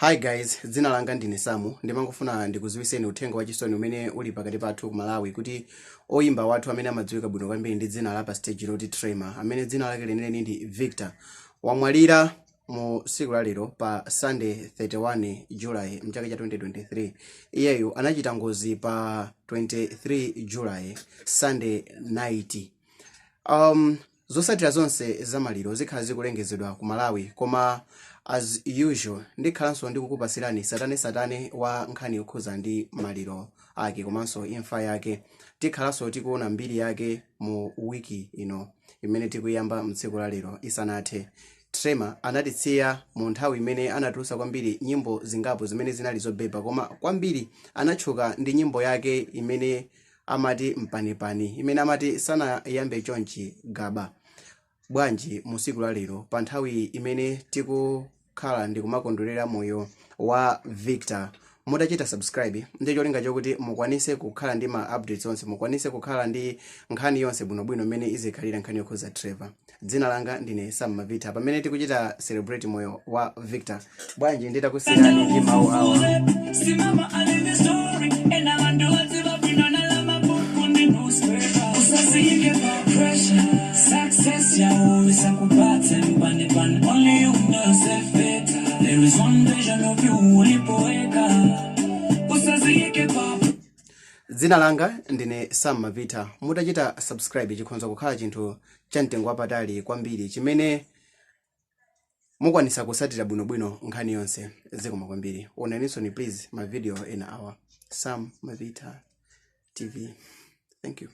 Hi guys, dzina langa ndine Samu. Ndimangofuna ndikuziwiseni uthenga wachisoni umene uli pakati pathu ku Malawi, kuti oyimba wathu amene amadziwika bwino kwambiri ndi dzina la pa stage loti Trema, amene dzina lake lenileni ndi Victor, wamwalira mu tsiku la lero pa Sunday 31 July mchaka cha 2023. Iyeyu anachita ngozi pa 23 July, Sunday night. Zotsatira zonse za maliro zikhala zikulengezedwa ku Malawi, koma as usual ndikhalanso ndikukupasirani tsatanetsatane wa nkhani yokhuza ndi maliro ake komanso imfa yake. Tikhalanso tikuona mbiri yake mu wiki ino imene tikuyamba mtsiku la lero isanathe. Trema anatitsiya mu nthawi imene anatulutsa kwambiri nyimbo zingapo zimene zinali zobeba, koma kwambiri anatchuka ndi nyimbo yake imene amati Mpanipani, imene amati sanayambe chonchi gaba. Bwanji mu tsiku la lero, pa nthawi imene tikukhala ndikumakondwerera moyo wa Victor, mutachita subscribe ndi cholinga chokuti mukwanise kukhala ndi ma updates onse, mukwanise kukhala ndi nkhani yonse bwinobwino imene izikhalira nkhani yokhuza Trevor. Dzina langa ndine Sam Mavita. Pamene tikuchita celebrate moyo wa Victor, bwanji nditakusiyani ndi mawu awa. Simama alinde story ena vantu vaziva bwino nala mabuku ndi newspaper. Usazike pa pressure, success yawo isakupate mpanipani. Only you know yourself better. There is one version of you ulipoweka. Usazike pa Dzina langa ndine Sam Mavita. Mutachita subscribe, chikhonza kukhala chinthu cha mtengo wapatali kwambiri chimene mukwanisa kusatira bwinobwino nkhani yonse. Zikomo kwambiri. Onaninso ni please ma video ena awa. Sam Mavita TV, thank you.